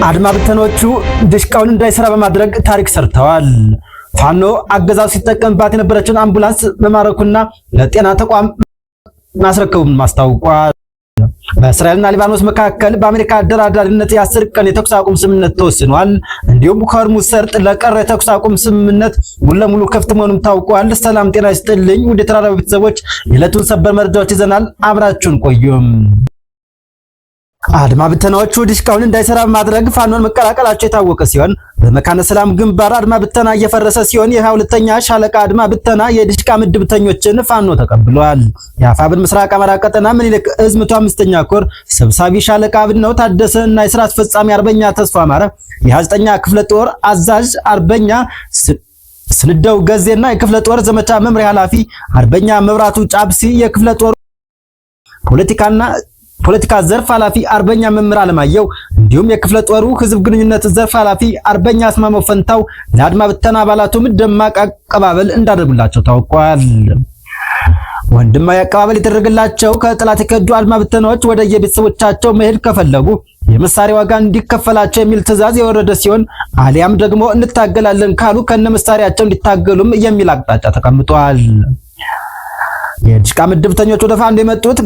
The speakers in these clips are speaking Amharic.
አድማ ብተኖቹ ድሽቃውን እንዳይሰራ በማድረግ ታሪክ ሰርተዋል። ፋኖ አገዛዙ ሲጠቀምባት የነበረችውን አምቡላንስ መማረኩና ለጤና ተቋም ማስረከቡን አስታውቋል። በእስራኤልና ሊባኖስ መካከል በአሜሪካ አደራዳሪነት የ10 ቀን የተኩስ አቁም ስምምነት ተወስኗል። እንዲሁም ከሆርሙዝ ሰርጥ ለቀረ የተኩስ አቁም ስምምነት ሙሉ ለሙሉ ክፍት መሆኑም ታውቋል። ሰላም ጤና ይስጥልኝ ውድ የተራራ ቤተሰቦች፣ የዕለቱን ሰበር መረጃዎች ይዘናል። አብራችሁን ቆዩም። አድማ ብተናዎቹ ዲሽቃውን እንዳይሰራ በማድረግ ፋኖን መቀላቀላቸው የታወቀ ሲሆን በመካነ ሰላም ግንባር አድማ ብተና እየፈረሰ ሲሆን የ22ኛ ሻለቃ አድማ ብተና የዲሽቃ ምድብተኞችን ፋኖ ተቀብሏል። የአፋብን ምስራቅ አማራ ቀጠና ምኒልክ እዝ 105ኛ ኮር ሰብሳቢ ሻለቃ አብነው ታደሰ እና የስራ አስፈጻሚ አርበኛ ተስፋ አማረ፣ የ29ኛ ክፍለ ጦር አዛዥ አርበኛ ስንደው ገዜና የክፍለ ጦር ዘመቻ መምሪያ ኃላፊ አርበኛ መብራቱ ጫብሲ፣ የክፍለ ጦር ፖለቲካና ፖለቲካ ዘርፍ ኃላፊ አርበኛ መምህር አለማየሁ እንዲሁም የክፍለ ጦሩ ህዝብ ግንኙነት ዘርፍ ኃላፊ አርበኛ አስማማው ፈንታው ለአድማ ብተና አባላቱም ደማቅ አቀባበል እንዳደረጉላቸው ታውቋል። ወንድማዊ አቀባበል የተደረገላቸው ከጠላት የከዱ አድማ ብተናዎች ወደ የቤተሰቦቻቸው መሄድ ከፈለጉ የመሳሪያ ዋጋ እንዲከፈላቸው የሚል ትዕዛዝ የወረደ ሲሆን አሊያም ደግሞ እንታገላለን ካሉ ከነመሳሪያቸው እንዲታገሉም የሚል አቅጣጫ ተቀምጧል። የድሽቃ ምድብተኞች ወደ ፋኖ የመጡት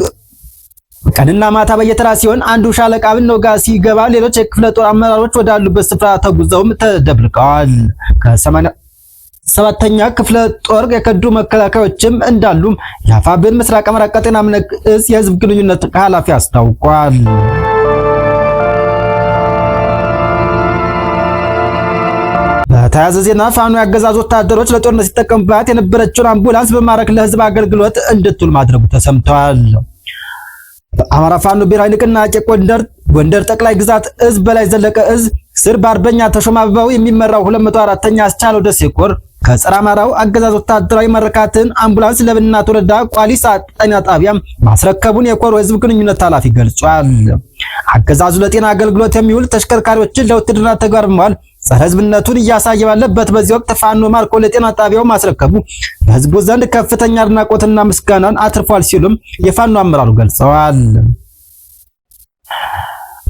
ቀንና ማታ በየተራ ሲሆን አንዱ ሻለቃ አብነው ጋር ሲገባ ሌሎች የክፍለ ጦር አመራሮች ወዳሉበት ስፍራ ተጉዘውም ተደብልቀዋል። ከ87ኛ ክፍለ ጦር የከዱ መከላከያዎችም እንዳሉም የአፋብን ምስራቅ አማራ ቀጠና ምኒልክ እዝ የህዝብ ግንኙነት ኃላፊ አስታውቋል። በተያያዘ ዜና ፋኖ ያገዛዙ ወታደሮች ለጦርነት ሲጠቀሙባት የነበረችውን አምቡላንስ በማረክ ለህዝብ አገልግሎት እንድትውል ማድረጉ ተሰምቷል። በአማራ ፋኖ ብሔራዊ ንቅናቄ ጎንደር ጠቅላይ ግዛት እዝ በላይ ዘለቀ እዝ ስር በአርበኛ ተሾመ አበባው የሚመራው 204ኛ አስቻለው ደሴ ኮር ከጸረ አማራው አገዛዝ ወታደራዊ መረካትን አምቡላንስ ለብናት ወረዳ ቋሊሳ ጤና ጣቢያ ማስረከቡን የኮሩ ህዝብ ግንኙነት ኃላፊ ገልጿል። አገዛዙ ለጤና አገልግሎት የሚውል ተሽከርካሪዎችን ለውትድርና ተግባር በመዋል ጸረ ህዝብነቱን እያሳየ ባለበት በዚህ ወቅት ፋኖ ማርኮ ለጤና ጣቢያው ማስረከቡ በህዝቡ ዘንድ ከፍተኛ አድናቆትና ምስጋናን አትርፏል ሲሉም የፋኖ አመራሩ ገልጸዋል።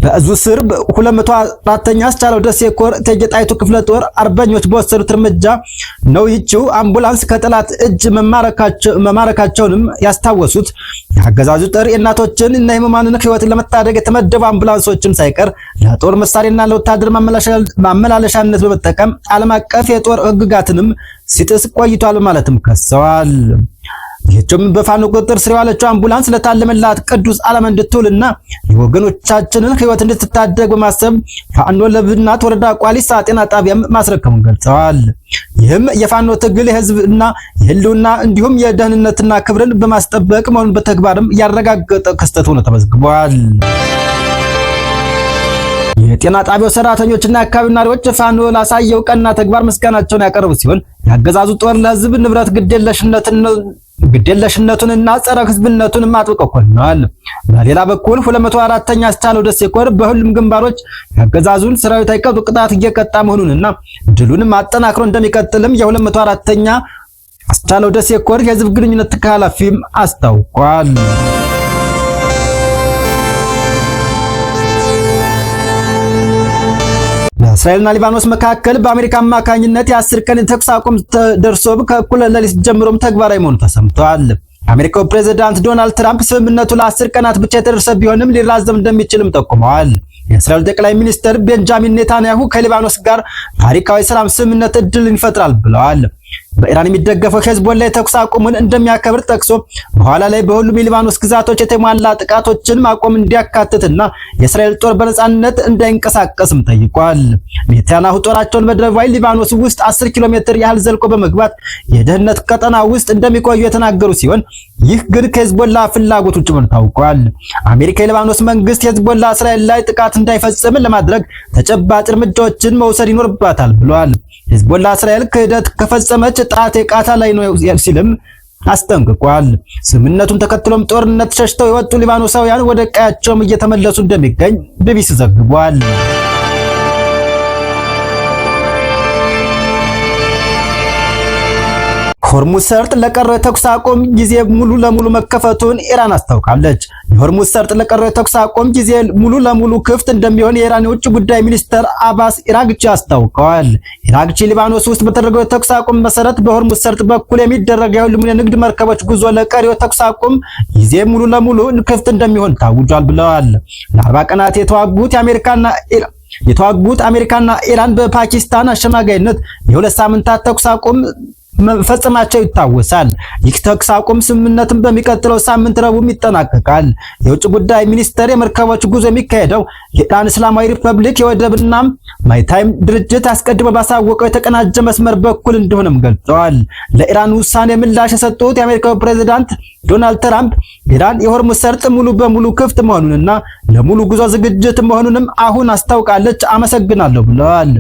በእዙ ስር 204ኛ አስቻለው ደሴ ኮር እቴጌ ጣይቱ ክፍለ ጦር አርበኞች በወሰዱት እርምጃ ነው ይህችው አምቡላንስ ከጠላት እጅ መማረካቸውንም ያስታወሱት የአገዛዙ ጦር የእናቶችን እና የህሙማንን ህይወት ለመታደግ የተመደቡ አምቡላንሶችም ሳይቀር ለጦር መሳሪያና ለወታደር ማመላለሻነት በመጠቀም ዓለም አቀፍ የጦር ህግጋትንም ሲጥስ ቆይቷል ማለትም ከሰዋል። ይህችም በፋኖ ቁጥጥር ስር የዋለችው አምቡላንስ ለታለመላት ቅዱስ ዓላማ እንድትውልና የወገኖቻችንን ህይወት እንድትታደግ በማሰብ ፋኖ ለብናት ወረዳ ቋሊሳ ጤና ጣቢያም ማስረከሙን ገልጸዋል። ይህም የፋኖ ትግል የህዝብና የህልውና እንዲሁም የደህንነትና ክብርን በማስጠበቅ መሆኑን በተግባርም ያረጋገጠ ክስተት ሆኖ ተመዝግቧል። የጤና ጣቢያው ሰራተኞችና አካባቢው ነዋሪዎች ፋኖ ላሳየው ቀና ተግባር ምስጋናቸውን ያቀረቡ ሲሆን የአገዛዙ ጦር ለህዝብ ንብረት ግዴለሽነቱንና ጸረ ህዝብነቱን አጥብቀው ኮንነዋል። በሌላ በኩል 204ኛ አስቻለው ደሴ ኮር በሁሉም ግንባሮች የአገዛዙን ሰራዊት አይቀጡ ቅጣት እየቀጣ መሆኑንና ድሉንም አጠናክሮ እንደሚቀጥልም የ204ኛ አስቻለው ደሴ ኮር የህዝብ ግንኙነት ኃላፊም አስታውቋል። በእስራኤልና ሊባኖስ መካከል በአሜሪካ አማካኝነት የ10 ቀን የተኩስ አቁም ተደርሶ ከእኩለ ሌሊት ጀምሮም ተግባራዊ መሆኑ ተሰምቷል። የአሜሪካው ፕሬዝዳንት ዶናልድ ትራምፕ ስምምነቱ ለ10 ቀናት ብቻ የተደረሰ ቢሆንም ሊራዘም እንደሚችልም ጠቁመዋል። የእስራኤል ጠቅላይ ሚኒስትር ቤንጃሚን ኔታንያሁ ከሊባኖስ ጋር ታሪካዊ ሰላም ስምምነት እድል ይፈጥራል ብለዋል። በኢራን የሚደገፈው ሄዝቦላ የተኩስ አቁሙን እንደሚያከብር ጠቅሶ በኋላ ላይ በሁሉም የሊባኖስ ግዛቶች የተሟላ ጥቃቶችን ማቆም እንዲያካትትና የእስራኤል ጦር በነጻነት እንዳይንቀሳቀስም ጠይቋል። ኔታንያሁ ጦራቸውን በደቡባዊ ሊባኖስ ውስጥ 10 ኪሎ ሜትር ያህል ዘልቆ በመግባት የደህንነት ቀጠና ውስጥ እንደሚቆዩ የተናገሩ ሲሆን ይህ ግን ከሄዝቦላ ፍላጎት ውጭ መሆኑ ታውቋል። አሜሪካ የሊባኖስ መንግስት ሄዝቦላ እስራኤል ላይ ጥቃት እንዳይፈጽም ለማድረግ ተጨባጭ እርምጃዎችን መውሰድ ይኖርባታል ብሏል። ሄዝቦላ እስራኤል ክህደት ከፈጸመች ጣቴ ቃታ ላይ ነው ሲልም አስጠንቅቋል። ስምምነቱን ተከትሎም ጦርነት ሸሽተው የወጡ ሊባኖሳውያን ወደ ቀያቸውም እየተመለሱ እንደሚገኝ ቢቢሲ ዘግቧል። ሆርሙዝ ሰርጥ ለቀረው የተኩስ አቁም ጊዜ ሙሉ ለሙሉ መከፈቱን ኢራን አስታውቃለች። የሆርሙዝ ሰርጥ ለቀረው የተኩስ አቁም ጊዜ ሙሉ ለሙሉ ክፍት እንደሚሆን የኢራን የውጭ ጉዳይ ሚኒስተር አባስ ኢራግቺ አስታውቀዋል። ኢራግቺ ሊባኖስ ውስጥ በተደረገው የተኩስ አቁም መሰረት በሆርሙዝ ሰርጥ በኩል የሚደረገው የሁሉም የንግድ መርከቦች ጉዞ ለቀሪው የተኩስ አቁም ጊዜ ሙሉ ለሙሉ ክፍት እንደሚሆን ታውጇል ብለዋል። ለ40 ቀናት የተዋጉት አሜሪካና ኢራን በፓኪስታን አሸማጋይነት የ2 ሳምንታት ተኩስ አቁም መፈጸማቸው ይታወሳል። ይህ ተኩስ አቁም ስምምነትን በሚቀጥለው ሳምንት ረቡዕም ይጠናቀቃል። የውጭ ጉዳይ ሚኒስቴር የመርከቦች ጉዞ የሚካሄደው የኢራን እስላማዊ ሪፐብሊክ የወደብና ማሪታይም ድርጅት አስቀድሞ ባሳወቀው የተቀናጀ መስመር በኩል እንደሆነም ገልጸዋል። ለኢራን ውሳኔ ምላሽ የሰጡት የአሜሪካው ፕሬዝዳንት ዶናልድ ትራምፕ ኢራን የሆርሙዝ ሰርጥ ሙሉ በሙሉ ክፍት መሆኑንና ለሙሉ ጉዞ ዝግጅት መሆኑንም አሁን አስታውቃለች፣ አመሰግናለሁ ብለዋል።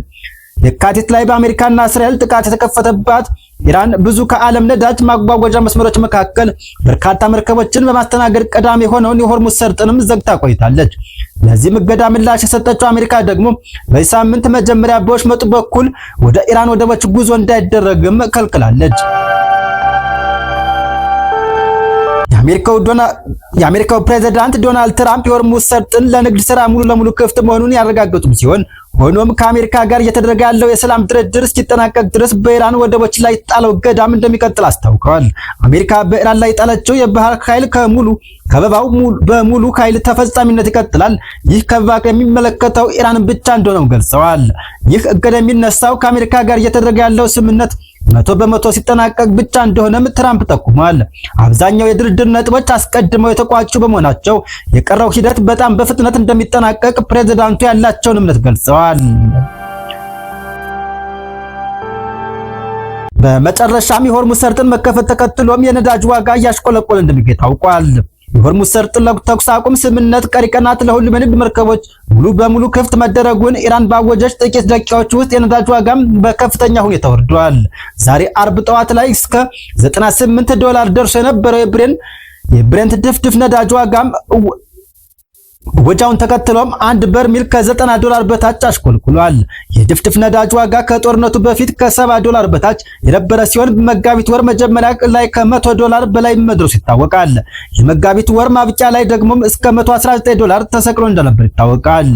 የካቲት ላይ በአሜሪካና እስራኤል ጥቃት የተከፈተባት ኢራን ብዙ ከዓለም ነዳጅ ማጓጓዣ መስመሮች መካከል በርካታ መርከቦችን በማስተናገድ ቀዳሚ የሆነውን የሆርሙዝ ሰርጥንም ዘግታ ቆይታለች። ለዚህም እገዳ ምላሽ የሰጠችው አሜሪካ ደግሞ በዚህ ሳምንት መጀመሪያ በወሽመጡ በኩል ወደ ኢራን ወደቦች ጉዞ እንዳይደረግም ከልክላለች። የአሜሪካው ፕሬዝዳንት ዶናልድ ትራምፕ የሆርሙዝ ሰርጥን ለንግድ ስራ ሙሉ ለሙሉ ክፍት መሆኑን ያረጋገጡም ሲሆን፣ ሆኖም ከአሜሪካ ጋር እየተደረገ ያለው የሰላም ድርድር እስኪጠናቀቅ ድረስ በኢራን ወደቦች ላይ የጣለው እገዳም እንደሚቀጥል አስታውቀዋል። አሜሪካ በኢራን ላይ የጣለችው የባህር ኃይል ከሙሉ ከበባው በሙሉ ኃይል ተፈጻሚነት ይቀጥላል። ይህ ከበባ የሚመለከተው ኢራንን ብቻ እንደሆነም ገልጸዋል። ይህ እገዳ የሚነሳው ከአሜሪካ ጋር እየተደረገ ያለው ስምምነት 100% ሲጠናቀቅ ብቻ እንደሆነም ትራምፕ ጠቁመዋል። አብዛኛው የድርድር ነጥቦች አስቀድመው የተቋጩ በመሆናቸው የቀረው ሂደት በጣም በፍጥነት እንደሚጠናቀቅ ፕሬዝዳንቱ ያላቸውን እምነት ገልጸዋል። በመጨረሻም የሆርሙዝ ሰርጥን መከፈት ተከትሎም የነዳጅ ዋጋ እያሽቆለቆለ እንደሚገኝ ታውቋል። የሆርሙዝ ሰርጥ ለተኩስ አቁም ስምምነት ቀሪ ቀናት ለሁሉም የንግድ መርከቦች ሙሉ በሙሉ ክፍት መደረጉን ኢራን ባወጀች ጥቂት ደቂቃዎች ውስጥ የነዳጅ ዋጋም በከፍተኛ ሁኔታ ወርዷል። ዛሬ አርብ ጠዋት ላይ እስከ 98 ዶላር ደርሶ የነበረው የብሬንት ድፍድፍ ነዳጅ ዋጋም እወጃውን ተከትሎም አንድ በርሚል ከ90 ዶላር በታች አሽቆልቁሏል። የድፍድፍ ነዳጅ ዋጋ ከጦርነቱ በፊት ከ70 ዶላር በታች የነበረ ሲሆን መጋቢት ወር መጀመሪያ ላይ ከ100 ዶላር በላይ መድረሱ ይታወቃል። የመጋቢት ወር ማብቂያ ላይ ደግሞ እስከ 119 ዶላር ተሰቅሎ እንደነበር ይታወቃል።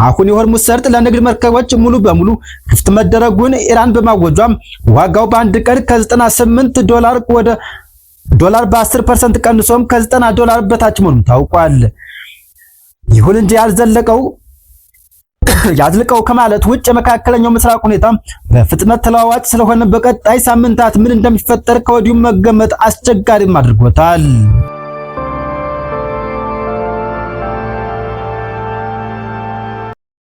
አሁን የሆርሙዝ ሰርጥ ለንግድ መርከቦች ሙሉ በሙሉ ክፍት መደረጉን ኢራን በማወጇም ዋጋው በአንድ ቀን ከ98 ዶላር ወደ ዶላር በ10% ቀንሶም ከ90 ዶላር በታች መሆኑም ታውቋል። ይሁን እንጂ ያዝልቀው ከማለት ውጭ የመካከለኛው ምስራቅ ሁኔታ በፍጥነት ተለዋዋጭ ስለሆነ በቀጣይ ሳምንታት ምን እንደሚፈጠር ከወዲሁ መገመት አስቸጋሪም አድርጎታል።